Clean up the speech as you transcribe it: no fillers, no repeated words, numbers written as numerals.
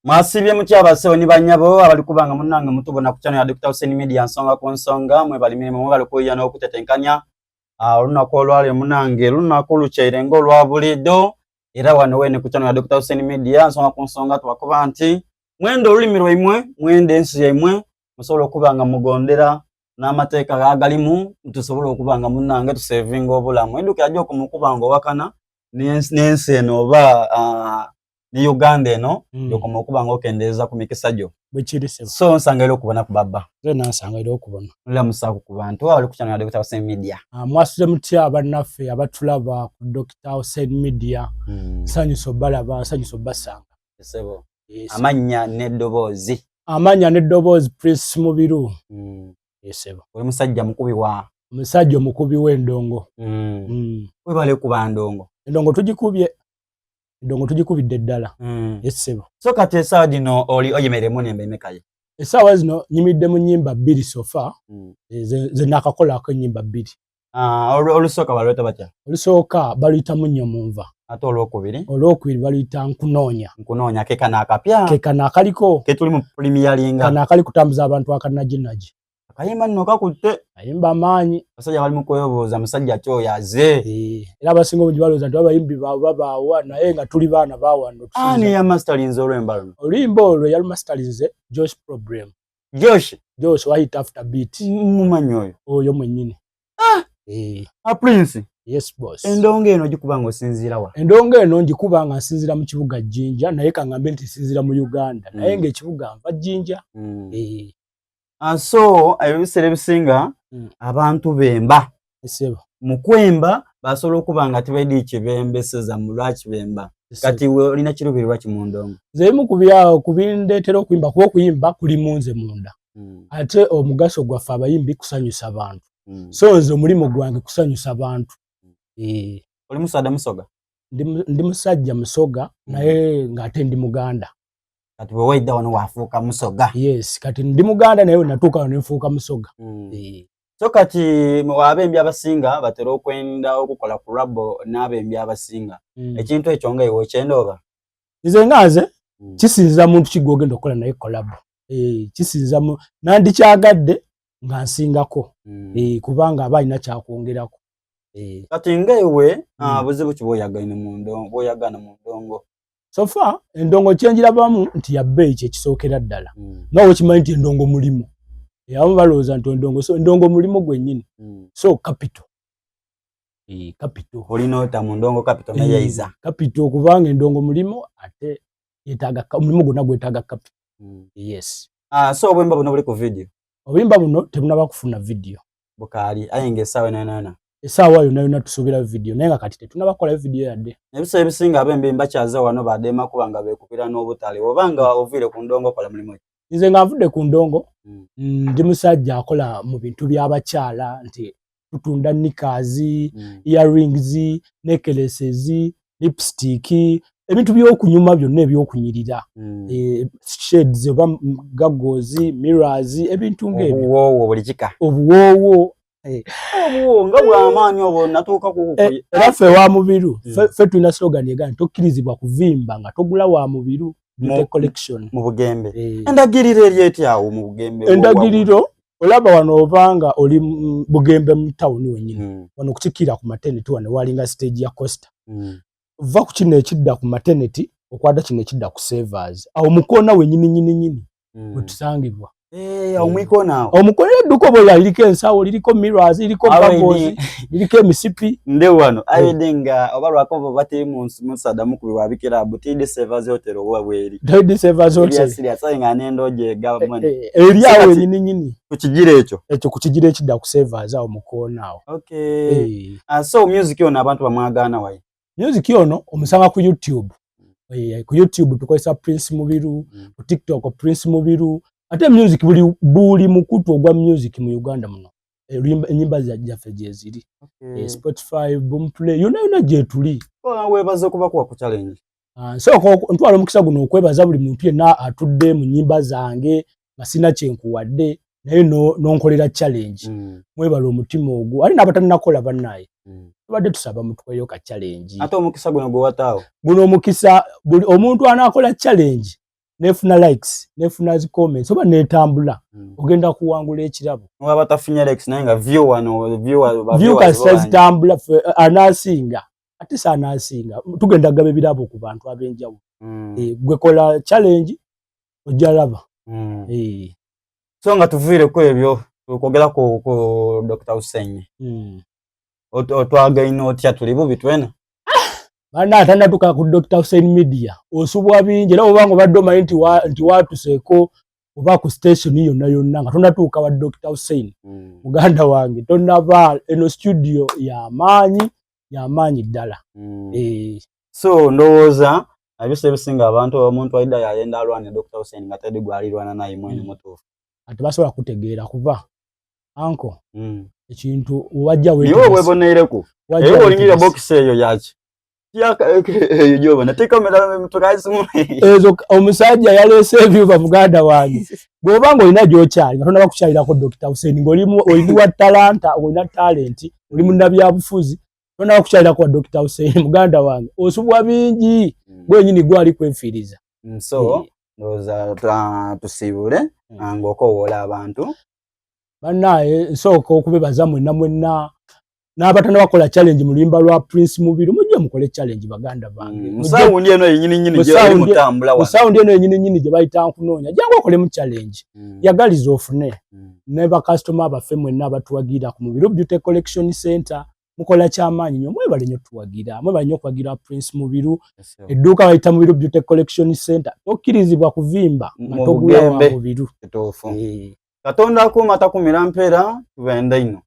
Mwasibye mutya abasewo ni banyabo abali kubanga munnange mutubona ku channel ya Dr. Hussein Media, nsonga ku nsonga. Mwebali mirimu, mwebali kuyiya n'okutetenkanya. Olunaku olwaleero munnange lunaku lukyaire ng'olwa bulido, era wano wene ku channel ya Dr. Hussein Media, nsonga ku nsonga, tubakuba nti mwenda olulimi lwaimwe, mwenda ensi yaimwe, musobola okuba nga mugondera n'amateeka gagalimu, tusobola okuba nga munnange tusevinga obulamu. Edduka yajja okumukuba nga owakana n'ensi eno oba ne Uganda eno, yokoma okuba nga okendeeza ku mikisa gyo. Bwekiri sebo. So nsanga era okubona ku babba. Nze nansanga era okubona. Nlamusaako ku bantu abali ku channel ya Dr. Hussein Media. Mwasuze mutya bannaffe abatulaba ku Dr. Hussein Media? Nsanyusa obalaba, nsanyusa obbasanga. Sebo. Yes. Amannya n'eddoboozi. Amannya n'eddoboozi, Prince Mubiru. Yes, sebo. Oli musajja mukubi wa Omusajja omukubi w'endongo. Webale kuba ndongo. Endongo tugikubye, endongo tugikubidde ddala. Yes, sebo. So kati essaawa dino oli oyemeremu nemba emekaye? Essaawa zino nyimidde mu nnyimba bbiri so far. Ze naakakolako ennyimba bbiri. Ah, olusooka balweta batya? Olusooka baluyita Munnyo mu Nva. Ate olwokubiri? Olwokubiri baluyita Nkunoonya. Nkunoonya ke kano akapya? Ke kano akaliko. Ketuli mu premieringa. Kano akali kutambuza abantu akanaginagi. Akayimba nno kakutte. Kayimba amaanyi. Abasajja bali mu kwebuuza musajja ki oyo aze. Era abasinga obungi balowooza nti abayimbi babaawa, naye nga tuli baana bawano. Ani yamastalinze olwemba luno? Oluyimba olwo yalumastalinze Josh Problem. Josh? Josh wa Hit After Beat. Mumanyi oyo? Oyo mwennyini. Ah! A Prince. Yes, boss. Endongo eno gikuba ng'osinziira wa? Endongo eno ngikuba nga nsinziira mu kibuga Jinja, naye kaŋŋambe nti nsinziira mu Uganda, naye ng'ekibuga nva Jinja. So ebiseera ebisinga abantu bemba. Sebo. Mu kwemba basobola okuba nga tebedi kibembeseza mu lwaki bemba. Kati we olina kiruubirirwa ki mu ndongo? Nze ebimu ku bindeetera okuyimba, kuba okuyimba kuli mu nze munda, ate omugaso gwaffe abayimbi kusanyusa bantu. So nze omulimu gwange kusanyusa bantu. Oli musaada Musoga? Ndi musajja Musoga, naye ng'ate ndi Muganda. Kati bwe waidda wano wafuuka Musoga? Yes, kati ndi Muganda, naye natuuka wano nenfuuka Musoga. So kati abembi abasinga batera okwenda okukola ku rabo n'abembi abasinga. Ekintu ekyo nga iwe okyenda oba? Nze nga nze, kisinziza muntu ki gw'ogenda okukola naye collabo. Kisinziza mu nandikyagadde nga nsingako, kubanga aba alina kyakwongerako. Kati nga iwe, buzibu ki bw'oyagaine mu ndongo, bw'oyagana mu ndongo? So far endongo kyenjirabamu nti ya bbeeyi, kyekisookera ddala. Nga wekimanyi nti endongo mulimu, abamu balowooza nti endongo, so endongo mulimu gwennyini. So capital, capital. Olina ota mu ndongo capital neyeiza? Capital, kubanga endongo mulimu, ate yetaaga omulimu gwonna gwetaaga capital. Yes. Ah, so obwemba buno buli ku video? Obuyimba buno tebunaba kufuna video. Bukaali, aye nga essaawa yonayona? Essaawa yonna yonna tusuubira video, naye nga kati tetunaba kukolayo video yadde. Ebiseera ebisinga abembi mbakyaze wano badeema kuba nga beekubira n'obutale. Oba nga oviire ku ndongo okola mulimu ki? Nze nga nvudde ku ndongo, ndi musajja akola mu bintu by'abakyala, nti tutunda knickers, earrings, necklaces, lipstick, ebintu by'okunyuma byonna, ebyokunyirira, shades oba goggles, mirrors, ebintu ng'ebyo. Obuwoowo buli kika? Obuwoowo. Obuwoowo nga bw'amaanyi obwo natuuka ku Era ffe wa Mubiru, ffe tulina slogan ega nti tokkirizibwa kuvimba nga togula wa Mubiru Beauty Collection. Mu Bugembe? Endagiriro eri etyawo mu Bugembe? Endagiriro, olaba wano obanga oli mu Bugembe mu tawuni wennyini, wano kukikiira ku maternity, wano walinga stage ya Costa. Va ku kino ekidda ku maternity, okwata kino ekidda ku Savers, awo mukoona wennyini nyini nyini wetusangibwa. Eh, awo mwikoona awo. Omukoona edduka oba liriko ensawo, liriko mirrors, liriko goggles, liriko emisipi. Ndi wano ayede nga oba lwako bati musaada mukubi wa bikirabu tidi Savers Hotel oba bweri. Tidi Savers Hotel. Serious aye nga nendoje government. Eri awo wennyini nyini. Ku kigira ekyo? Ekyo, ku kigira ekidda ku Savers, awo mukoona awo. Okay. So music ono abantu bamwagaana wayi? Music ono omusanga ku YouTube. Ku YouTube tukozesa Prince Mubiru, ku TikTok Prince Mubiru, ate music buli mukutu ogwa music mu Uganda muno, enyimba zaffe gyeziri. Spotify, Boomplay, yonna yonna gyetuli. Weebaza okubakuwa ku challenge? Nsooka ntwala omukisa guno okwebaza buli muntu yenna atudde mu nnyimba zange nga sina kyenkuwadde, naye nonkolera challenge. Mwebala omutima ogwo, ate n'abatannakola bannaye, tubadde tusaba mutuweeyo ka challenge. Ate omukisa guno gwe wataawo? Guno omukisa, buli omuntu anaakola challenge. Nefuna likes, nefuna zi comments oba netambula, ogenda kuwangula ekirabo. Waba tafunye likes naye nga view wano, view ba view viewers kasita bo bangi. Zitambula anaasinga ate si anaasinga, tugenda gaba ebirabo ku bantu ab'enjawulo. Gwe kola challenge, ojja laba. So nga tuviireko ebyo, tukwogera ku Dr. Hussein. Otwagaine otya? Tuli bubi twena. Bana atanatuka ku Dr. Hussein Media osubwa bingi, era obanga obadde omanyi nti watuseeko oba ku station yonna yonna nga tonatuuka wa Dr. Hussein, muganda wange, tonaba. Eno studio yamaanyi, yamaanyi ddala. So ndowooza ebisa ebisinga abantu, omuntu aida yayenda alwane Dr. Hussein nga tedi gwalirwana naye mwene mutuufu. Ate basobola kutegeera kuba anko ekintu wajja Niwe weboneireku wajja eyo olingirira weetegese. Box eyo yaki eyo gyobona tekamera mitukazimu. Ezo omusajja yaleese ebyuma, muganda wange. Bw'oba ng'olina gy'okyali nga tonaba kukyalirako Dr. Hussein, ng'oli wa talanta, olina talenti, oli munnabyabufuzi, tonaba kukyalirako wa Dr. Hussein, muganda wange, osubwa bingi, gwenyini gwali kwefiiriza. So ndowooza tusiibule ng'okowoola abantu. Bannaaye, nsooka okubebaza mwenna mwenna n'abatana bakola challenge mu luyimba lwa Prince Mubiru. Mujje mukole challenge, baganda bange. Mu sound eno yenyini nyini Mu gye eri mutambula mu wano. Sound eno yenyini nyini gye bayita nkunoonya, jangu okolemu challenge, yagaliza ofune. Ne bakasitoma baffe mwenna abatuwagira ku Mubiru Beauty Collection Center, mukola kyamaanyi nnyo, mwebale nnyo tuwagira, mwebale nnyo okuwagira Prince Mubiru. Edduuka bayita Mubiru Beauty Collection Center. Tokkirizibwa kuvimba nga Mu togula wa Bugembe. Mubiru. Kituufu. Katonda akuuma takumira mpeera, tubende ino.